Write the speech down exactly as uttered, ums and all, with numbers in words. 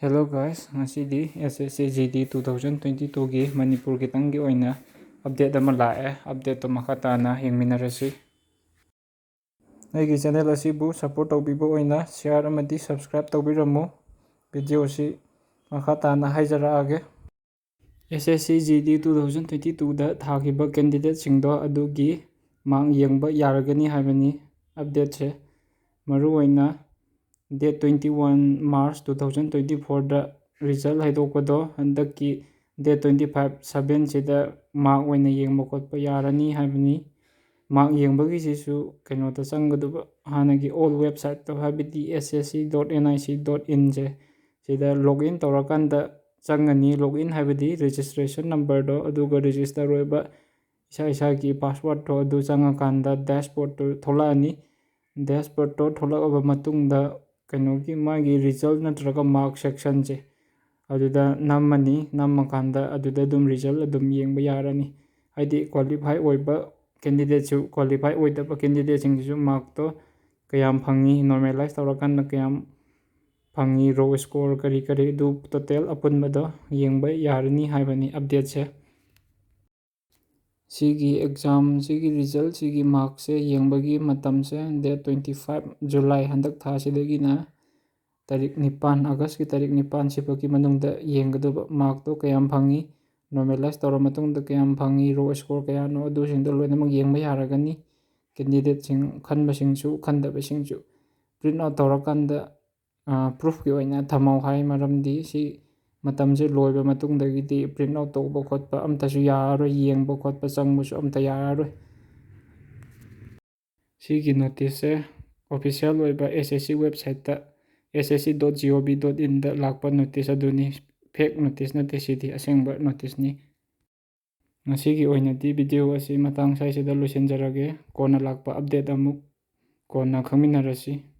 Hello guys, ꯉꯁꯤꯗꯤ S S C G D two thousand twenty twoꯒꯤ Manipur ꯈꯤꯇꯪꯒꯤ ꯑꯣꯏꯅ update ꯑꯃ ꯂꯥꯛꯑꯦ꯫ Updateꯇꯣ ꯃꯈꯥ ꯇꯥꯅ ꯌꯦꯡꯃꯤꯟꯅꯔꯁꯤ꯫ ꯑꯩꯒꯤ channel ꯑꯁꯤꯕꯨ support ꯇꯧꯕꯤꯕ ꯑꯣꯏꯅ share ꯑꯃꯗꯤ subscribe ꯇꯧꯕꯤꯔꯝꯃꯨ꯫ Videoꯁꯤ ꯃꯈꯥ ꯇꯥꯅ ꯍꯥꯏꯖꯔꯛꯑꯒꯦ꯫ S S C G D two thousand twenty twoꯗ ꯊꯥꯈꯤꯕ candidateꯁꯤꯡꯗꯣ ꯑꯗꯨꯒꯤ mark ꯌꯦꯡꯕ ꯌꯥꯔꯒꯅꯤ ꯍꯥꯏꯕꯅꯤ updateꯁꯦ꯫ ꯃꯔꯨꯑꯣꯏꯅ date twenty one March two thousand twenty fourꯗ result ꯍꯥꯏꯗꯣꯛꯄꯗꯣ ꯍꯟꯗꯛꯀꯤ date twenty five sevenꯁꯤꯗ mark ꯑꯣꯏꯅ ꯌꯦꯡꯕ ꯈꯣꯠꯄ ꯌꯥꯔꯅꯤ ꯍꯥꯏꯕꯅꯤ꯫ Mark ꯌꯦꯡꯕꯒꯤꯁꯤꯁꯨ ꯀꯩꯅꯣꯗ ꯆꯪꯒꯗꯕ, ꯍꯥꯟꯅꯒꯤ old websiteꯇꯣ, ꯍꯥꯏꯕꯗꯤ S S C dot N I C dot inꯁꯦ, ꯁꯤꯗ login ꯇꯧꯔꯀꯥꯟꯗ ꯆꯪꯉꯅꯤ꯫ Login ꯍꯥꯏꯕꯗꯤ registration numberꯗꯣ, ꯑꯗꯨꯒ register ꯑꯣꯏꯕ ꯏꯁꯥ ꯏꯁꯥꯒꯤ passwordꯇꯣ ꯑꯗꯨ ꯆꯪꯉꯀꯥꯟꯗ dashboardꯇꯣ ꯊꯣꯛꯂꯛꯑꯅꯤ꯫ Dashboardꯇꯣ ꯊꯣꯛꯂꯛꯑꯕ ꯃꯇꯨꯡꯗ ꯀꯩꯅꯣꯒꯤ ꯃꯥꯒꯤ result ꯅꯠꯇ꯭ꯔꯒ mark sectionꯁꯦ ꯑꯗꯨꯗ ꯅꯝꯃꯅꯤ꯫ ꯅꯝꯃꯀꯥꯟꯗ ꯑꯗꯨꯗ ꯑꯗꯨꯝ result ꯑꯗꯨꯝ ꯌꯦꯡꯕ ꯌꯥꯔꯅꯤ꯫ ꯍꯥꯏꯗꯤ qualify ꯑꯣꯏꯕ candidateꯁꯨ, qualify ꯑꯣꯏꯗꯕ candidateꯁꯤꯡꯁꯤꯁꯨ markꯇꯣ ꯀꯌꯥꯝ ꯐꯪꯉꯤ, normalize ꯇꯧꯔꯀꯥꯟꯗ ꯀꯌꯥꯝ ꯐꯪꯉꯤ, row score ꯀꯔꯤ ꯀꯔꯤ, ꯑꯗꯨ total ꯑꯄꯨꯟꯕꯗꯣ ꯌꯦꯡꯕ ꯌꯥꯔꯅꯤ ꯍꯥꯏꯕꯅꯤ updateꯁꯦ꯫ ꯁꯤꯒꯤ exam ꯁꯤꯒꯤ result ꯁꯤꯒꯤ markꯁꯦ ꯌꯦꯡꯕꯒꯤ ꯃꯇꯝꯁꯦ date twenty five July, ꯍꯟꯗꯛ ꯊꯥꯁꯤꯗꯒꯤꯅ ꯇꯥꯔꯤꯛ ꯅꯤꯄꯥꯟ, Augustꯀꯤ ꯇꯥꯔꯤꯛ ꯅꯤꯄꯥꯟ ꯁꯤꯐꯥꯎꯒꯤ ꯃꯅꯨꯡꯗ ꯌꯦꯡꯒꯗꯕ꯫ Markꯇꯣ ꯀꯌꯥꯝ ꯐꯪꯉꯤ, normalize ꯇꯧꯔ ꯃꯇꯨꯡꯗ ꯀꯌꯥꯝ ꯐꯪꯉꯤ, row score ꯀꯌꯥꯅꯣ, ꯑꯗꯨꯁꯤꯡꯗꯣ ꯂꯣꯏꯅꯃꯛ ꯌꯦꯡꯕ ꯌꯥꯔꯒꯅꯤ꯫ Candidateꯁꯤꯡ ꯈꯟꯕꯁꯤꯡꯁꯨ ꯈꯟꯗꯕꯁꯤꯡꯁꯨ print out ꯇꯧꯔꯀꯥꯟꯗ, ꯑ, proofꯀꯤ ꯑꯣꯏꯅ ꯊꯝꯍꯧ ꯍꯥꯏ꯫ ꯃꯔꯝꯗꯤ ꯁꯤ ꯃꯇꯝꯁꯦ ꯂꯣꯏꯕ ꯃꯇꯨꯡꯗꯒꯤꯗꯤ print out ꯇꯧꯕ ꯈꯣꯠꯄ ꯑꯝꯇꯁꯨ ꯌꯥꯔꯔꯣꯏ, ꯌꯦꯡꯕ ꯈꯣꯠꯄ ꯆꯪꯕꯁꯨ ꯑꯝꯇ ꯌꯥꯔꯔꯣꯏ꯫ ꯁꯤꯒꯤ noticeꯁꯦ official ꯑꯣꯏꯕ S S C websiteꯇ, S S C dot gov dot inꯗ ꯂꯥꯛꯄ notice ꯑꯗꯨꯅꯤ꯫ Fake notice ꯅꯠꯇꯦ, ꯁꯤꯗꯤ ꯑꯁꯦꯡꯕ noticeꯅꯤ꯫ ꯉꯁꯤꯒꯤ ꯑꯣꯏꯅꯗꯤ video ꯑꯁꯤ ꯃꯇꯥꯡ ꯁ꯭ꯋꯥꯏꯁꯤꯗ ꯂꯣꯏꯁꯤꯟꯖꯔꯒꯦ꯫ ꯀꯣꯟꯅ ꯂꯥꯛꯄ update ꯑꯃꯨꯛ ꯀꯣꯟꯅ ꯈꯪꯃꯤꯟꯅꯔꯁꯤ꯫